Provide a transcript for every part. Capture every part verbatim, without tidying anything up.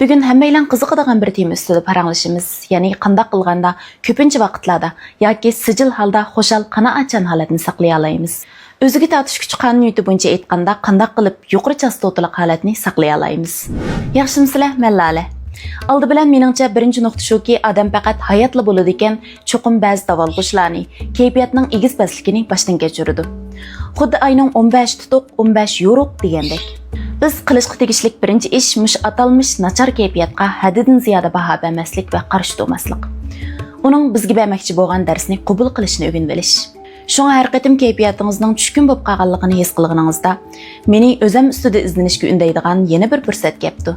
بۈگۈن ھەممەيلەن قىزىقىدىغان بىر تېما ئۈستىدە پاراڭلىشىمىز، يەنى قانداق قىلغاندا كۆپىنچە ۋاقىتلاردا ياكى سىجىل ھالدا خۇشال، قانائەتچان ھالەتنى ساقلىيالايمىز. ئۆزىگە تارتىش كۈچى قانۇنىيىتى بويىچە ئېيتقاندا، قانداق قىلىپ يۇقىرى چاستوتىلىق ھالەتنى ساقلىيالايمىز؟ ياخشىمۇسىلەر، مەن لالە. ئالدى بىلەن مېنىڭچە بىرىنچى نۇقتا شۇكى، ئادەم پەقەت ھاياتلا بولىدىكەن، چوقۇم بەزى داۋالغۇشلارنى، كەيپىياتنىڭ ئېگىز-پەسلىكىنى باشتىن كەچۈرىدۇ. خۇددى ئاينىڭ ئون بەش تۇتۇق، ئون بەش يورۇق دېگەندەك. بىز قىلىشقا تېگىشلىك بىرىنچى ئىش مۇشۇ ئاتالمىش ناچار كەيپىياتقا ھەددىدىن زىيادە باھا بەرمەسلىك ۋە قارشى تۇرماسلىق. ئۇنىڭ بىزگە بەرمەكچى بولغان دەرسنى قوبۇل قىلىشنى ئۆگىنىۋېلىش. شۇڭا ھەر قېتىم كەيپىياتىڭىزنىڭ چۈشكۈن بولۇپ قالغانلىقىنى ھېس قىلغىنىڭىزدا، مېنى ئۆزۈم ئۈستىدە ئىزدىنىشكە ئۈندەيدىغان يەنە بىر پۇرسەت كەپتۇ.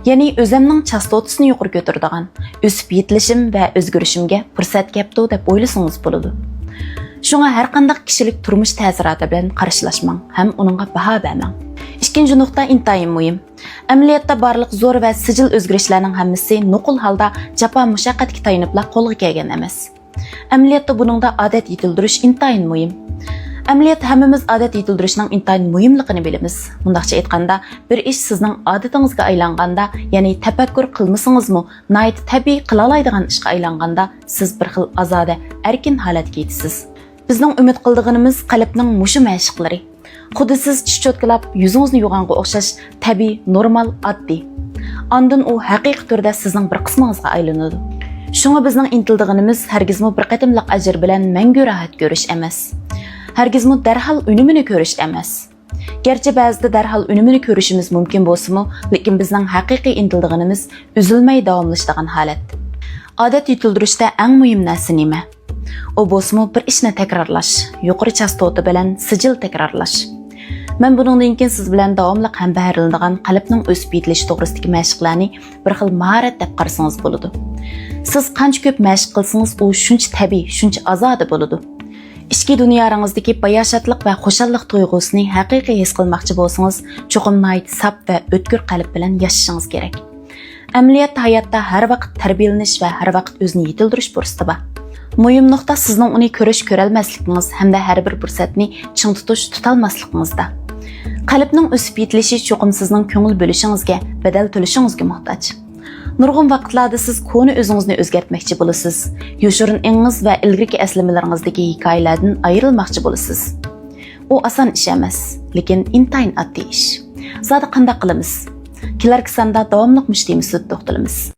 يەنى ئۆزۈمنىڭ چاستوتىسىنى يۇقىرى كۆتۈرىدىغان، ئۆسۈپ يېتىلىشىم ۋە ئۆزگىرىشىمگە پۇرسەت كەپتۇ دەپ ئويلىسىڭىز بولىدۇ. شۇڭا ھەر قانداق كىشىلىك تۇرمۇش تەسىراتى بىلەن قارشىلاشماڭ ھەم ئۇنىڭغا باھا بەرمەڭ. ئىككىنچى نۇقتا ئىنتايىن مۇھىم. ئەمەلىيەتتە بارلىق زور ۋە سىجىل ئۆزگىرىشلەرنىڭ ھەممىسى نوقۇل ھالدا جاپا مۇشەققەتكە تايىنىپلا قولغا كەلگەن ئەمەس. ئەمەلىيەتتە بۇنىڭدا ئادەت يېتىلدۈرۈش ئىنتايىن مۇھىم. ئەمەلىيەتتە ھەممىمىز ئادەت يېتىلدۈرۈشنىڭ ئىنتايىن مۇھىملىقىنى بىلىمىز. مۇنداقچە ئېيتقاندا، بىر ئىش سىزنىڭ ئادىتىڭىزگە ئايلانغاندا، يەنى تەپەككۇر قىلمىسىڭىزمۇ ناھايىتى تەبىئىي قىلالايدىغان ئىشقا ئايلانغاندا، سىز بىر خىل ئازادە، ئەركىن ھالەتكە يېتىسىز. بىزنىڭ ئۈمىد قىلىدىغىنىمىز قەلبنىڭ مۇشۇ مەشىقلىرى. خۇددى سىز چىش چوتكىلاپ يۈزىڭىزنى يۇغانغا ئوخشاش تەبىئىي، نورمال، ئاددىي. ئاندىن ئۇ ھەقىقىي تۈردە سىزنىڭ بىر قىسمىڭىزغا ئايلىنىدۇ. شۇڭا بىزنىڭ ئىنتىلىدىغىنىمىز ھەرگىزمۇ بىر قېتىملىق ئەجىر بىلەن مەڭگۈ راھەت كۆرۈش ئەمەس. ھەرگىزمۇ دەرھال ئۈنۈمىنى كۆرۈش ئەمەس. گەرچە بەزىدە دەرھال ئۈنۈمىنى كۆرۈشىمىز مۇمكىن بولسىمۇ، لېكىن بىزنىڭ ھەقىقىي ئىنتىلىدىغىنىمىز ئۈزۈلمەي داۋاملىشىدىغان ھالەت. ئادەت يېتىلدۈرۈشتە ئەڭ مۇھىم نەرسە نېمە؟ ئۇ بولسىمۇ بىر ئىشنى تەكرارلاش، يۇقىرى چاستوتا بىلەن سىجىل تەكرارلاش. مەن بۇنىڭدىن كېيىن سىز بىلەن داۋاملىق ھەمبەھىرلىنىدىغان قەلبنىڭ ئۆسۈپ يېتىلىشى توغرىسىدىكى مەشىقلەرنى بىر خىل ماھارەت دەپ قارىسىڭىز بولىدۇ. سىز قانچە كۆپ مەشىق قىلسىڭىز، ئۇ شۇنچە تەبىئىي، شۇنچە ئازادە بولىدۇ. ئىچكى دۇنياڭىزدىكى باياشاتلىق ۋە خۇشاللىق تۇيغۇسىنى ھەقىقىي ھېس قىلماقچى بولسىڭىز، چوقۇم ناھايىتى ساپ ۋە ئۆتكۈر قەلب بىلەن ياشىشىڭىز كېرەك. ئەمەلىيەتتە ھاياتتا ھەر ۋاقىت تەربىيەلىنىش ۋە ھەر ۋاقىت ئۆزىنى يېتىلدۈرۈش پۇرسىتى بار. مۇھىم نۇقتا سىزنىڭ ئۇنى كۆرۈش، كۆرەلمەسلىكىڭىز ھەمدە ھەر بىر پۇرسەتنى چىڭ تۇتۇش، تۇتالماسلىقىڭىزدا. قەلبنىڭ ئۆسۈپ يېتىلىشى چوقۇم سىزنىڭ كۆڭۈل بۆلۈشىڭىزگە، بەدەل تۆلىشىڭىزگە موھتاج. نۇرغۇن ۋاقىتلاردا سىز كونا ئۆزىڭىزنى ئۆزگەرتمەكچى بولىسىز، يوشۇرۇن ئېڭىڭىز ۋە ئىلگىرىكى ئەسلىمىلىرىڭىزدىكى ھېكايىلەردىن ئايرىلماقچى بولىسىز. ئۇ ئاسان ئىش ئەمەس، لېكىن ئىنتايىن ئاددىي ئىش. زادى قانداق قىلىمىز؟ كېلەركى ساندا داۋاملىق مۇشۇ تېما ئۈستىدە توختىلىمىز.